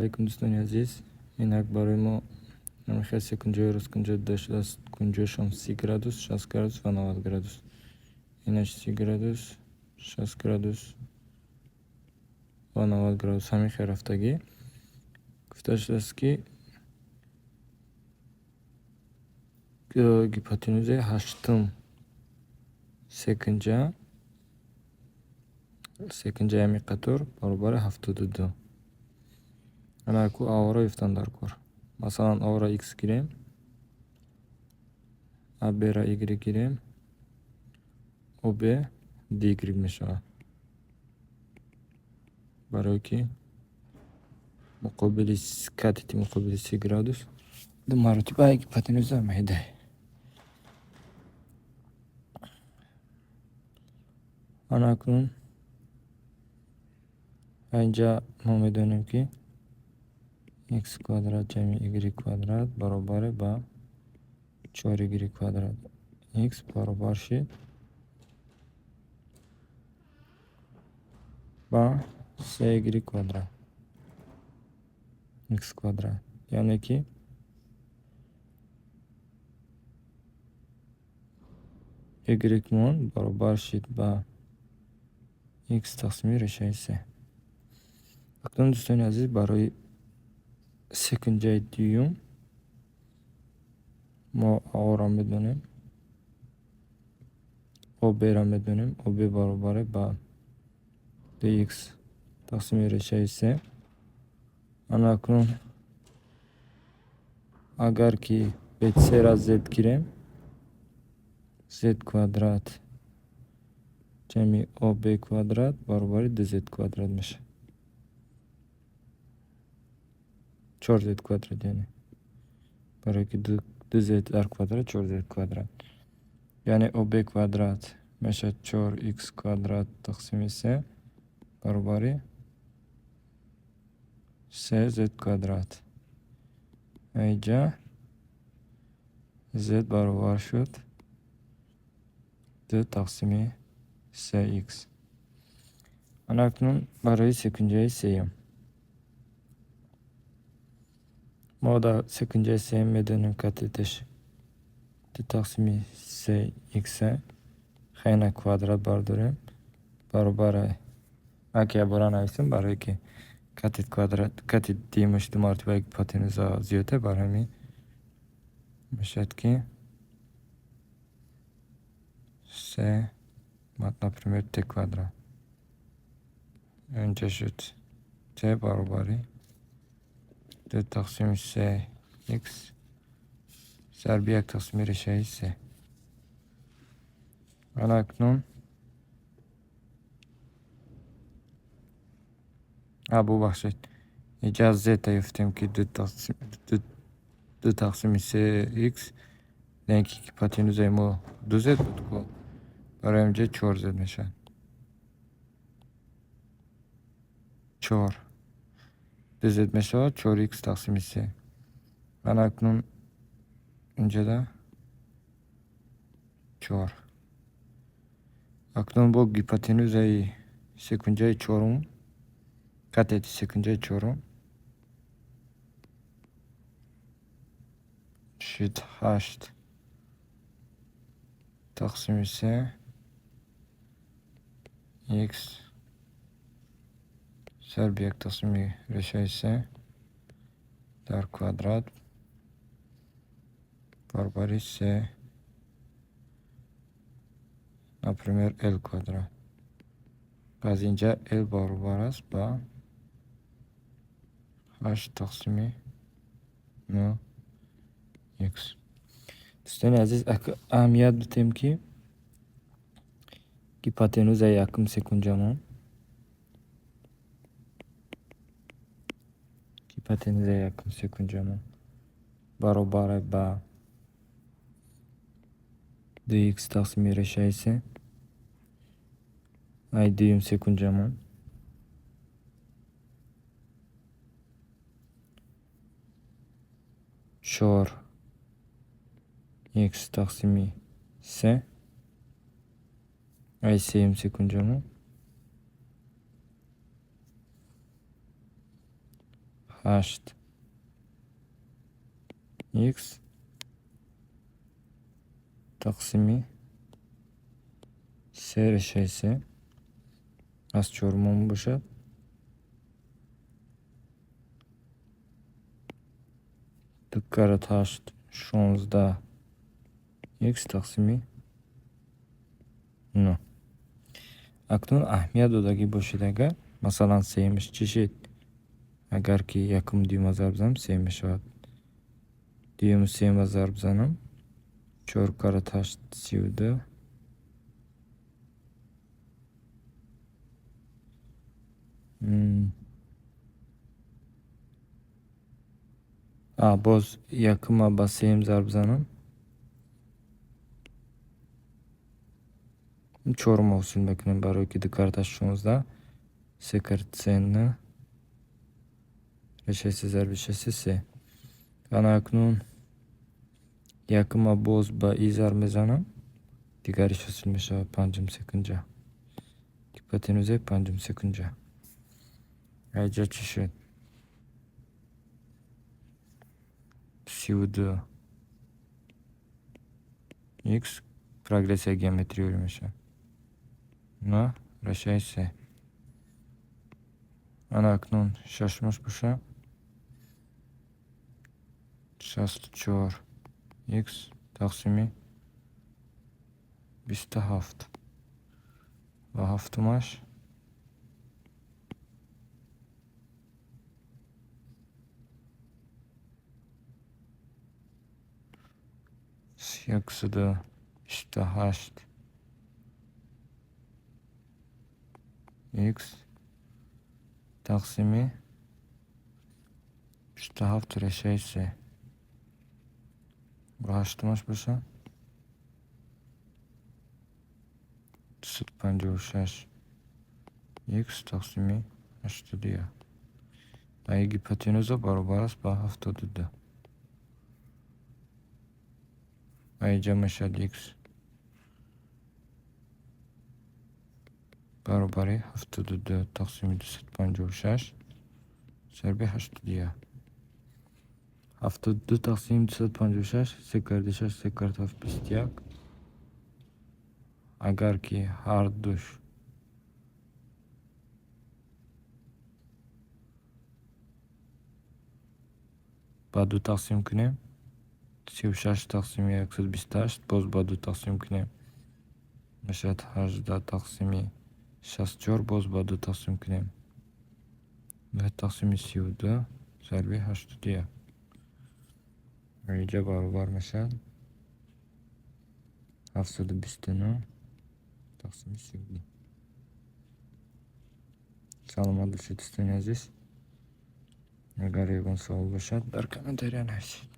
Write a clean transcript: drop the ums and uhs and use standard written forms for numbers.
Алайкум, дӯстони азиз. Инак, барои мо ҳамихел секунҷои росткунҷа дода шудааст. Кунҷошон 30 градус, 60 градус ва 90 градус. Инаш 30 градус, 60 градус ва 90 градус, ҳамин хел рафтагӣ. Гуфта шудааст, ки гипотенузаи ҳаштум секунҷа, секунҷаи ҳамин қатор баробари 72. Ана ку аоро ёфтан дар кор. Масалан, аоро x гирем, аб-ро y гирем, об dy мешавад. Барое ки муқобили катети муқобили 30 градус ду маротиба гипотенуза медиҳад. Ана акнун инҷа мо медонем, ки x квадрат ҷамъи y квадрат баробаре ба 4y квадрат. X баробар шид ба 3y квадрат, x квадрат, яъне ки y-мон баробар шид ба x тақсими решаи се. Акнун, дӯстони азиз, барои секунҷаи дуюм мо аоро медонем, обро медонем. Об баробаре ба 2x тақсими решаи се. Ана акнун, агар ки bc-ра z гирем, z квадрат ҷамъи об квадрат баробари 2z квадрат мешавад, 4z квадрат, яъне барое ки 2z дар квадрат 4z квадрат, яъне об квадрат мешавад 4x квадрат тақсими се баробари 3z квадрат. Инҷа z баробар шуд ду тақсими се x. Ана акнун барои секунҷаи сеюм мо дар секунҷаи сеюм медонем, катеташ ду тақсими се икс, хайна квадрат бардорем, баробар аки якбора нависем, барое ки катет квадрат, катети дуюмаш ду маротиба гипотенуза зиёда, барои ҳамин мешавад, ки се, например, т квадрат. Инҷа шуд т баробари ду тақсими се икс зарби як тақсими решаи се. Ана акнун, бубахшед, инҷа з-та ёфтем, ки ду тақсими се икс, не ки гипотенузаи мо ду з буд ку, барои ҳаминҷа чор з мешавад. Чор ду з мешавад чор икс тақсими се. Ана акнун инҷода чор. Акнун бо гипотенузаи секунҷаи чорум, катети секунҷаи чорум шуд ҳашт тақсими се икс зарби як тақсими решаи се дар квадрат баробари се, например, л квадрат. Аз инҷа л баробар аст ба ҳашт тақсими нӯ икс. Дӯстони азиз, аҳамият бидиҳем, ки гипотенузаи якум секунҷамон, гипотенузаи якум секунҷамон баробар ба ду икс тақсими решаи се, ай дуюм секунҷамон чор икс тақсими се, ай сеюм секунҷамон Ҳашт икс тақсими се решаи се аз чорумон бошад, ду карат ҳашт, 16 икс тақсими нӯ. Акнун аҳамият додагӣ бошед, агар масалан сеюмаш чӣ шид? Агар ки якум дуюма зарб занам, се мешавад. Дуюму сеюма зарб занам, чор карат ҳашт, 32. Боз якума ба сеюм зарб занам, чорума ҳосил мекунем, барое ки ду карат ҳашт, 16, се карат се, нӯ, решаи се зарби шаси се. Ана акнун якума боз ба и зарб мезанам, дигариш ҳосил мешавад панҷум секунҷа. Гипотенузаи панҷум секунҷа. Айҷа чӣ шуд? 32 икс, прогрессияи геометриёрӣ мешавад. На решаи се. Ана акнун шашумаш боша, 64 икс тақсими 27 ва ҳафтумаш 128 икс тақсими 27 решаи се ва ҳаштумаш боша, 256 икс тақсими 81. Ва гипотенуза баробар аст ба 72. Ва инҷа мешавад икс баробари 72 тақсими 256 зарби 81. 72 тақсими 256, се карди шаш, се кард ҳафт, 21. Агар ки ҳардуш ба ду тақсим кунем, 36 тақсими 128, боз ба ду тақсим кунем, мешавад 18 тақсими 64, боз ба ду тақсим кунем, нӯҳ тақсими 32 зарби 81. Инҷа баробар мешавад 729 тақсими 32. Саломат бошед, дӯстони азиз. Агар ягон савол бошад, дар комментария нависед.